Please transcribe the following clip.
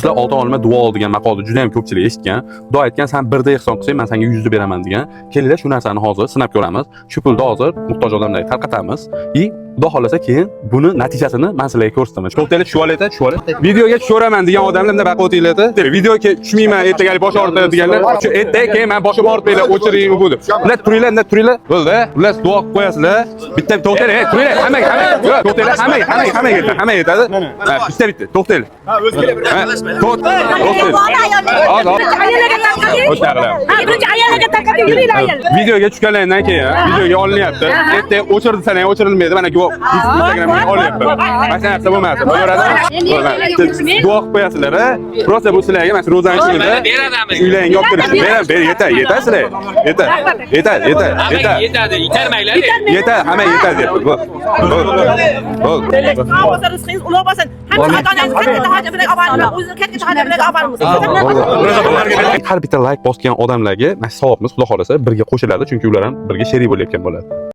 Sizlar "Oltin olma, duo ol" degan maqolni juda ham ko'pchilik eshitgan. Xudo aytgan, "San birda ehson qilsang, men senga 100 ni beraman" degan. Kelinglar, shu narsani hozir sinab ko'ramiz. Shu pulni hozir muhtoj odamlarga tarqatamiz. И Xudo xohlasa, keyin buni natijasini men sizlarga ko'rsataman. To'xtanglar, tushib olayda, tushib olay. Videoga tushaveraman degan odamlar bunday baqa o'tinglar. Videoga tushmayman, ertaga bosh og'ritadi deganlar, shu ertaga keyin men boshim og'ritmanglar, o'chiring bu deb. Ular turinglar, bunday turinglar. Bo'ldi. Ular duo qilib qo'yasizlar. Bitta to'xtanglar, ey, turinglar, hammaga, hammaga. Yo'q, to'xtanglar, hammaga, hammaga, hammaga yetadi, hammaga yetadi. Ha, bitta bitta, to'xtanglar. Ha, to'xtanglar. Hozir, hozir. Ayollarga tarqating. O'tlar. Ha, birinchi ayollarga tarqating, yuringlar, ayollar. Videoga tushganlaridan keyin videoga olinyapti. Ertaga o'chir desalar ham o'chirilmaydi. Mana guvoh, Instagramga olyapti. Mana shu narsa bo'lmasin. Bo'laveradimi? Duo qilib qo'yasizlar, a? Просто bu sizlarga mana shu ro'zani ichida uylaringga olib kirish. Beradi, ber, yetadi, yetadi sizlarga. Yetadi. Yetadi, yetadi, yetadi. Yetadi, itarmanglar. Yetadi, hamma yetadi deyapti. Bo'ldi. Bo'ldi. Bo'ldi. Sog' bo'lsin, rizqingiz ulug' bo'lsin. Hamma ota-onangiz katta hoja bilan olib, o'zini katta hoja bilan olib. Har bitta layk bosgan odamlarga mana shu savobimiz, Xudo xohlasa, birga qo'shiladi, chunki ular ham birga sherik bo'layotgan bo'ladi.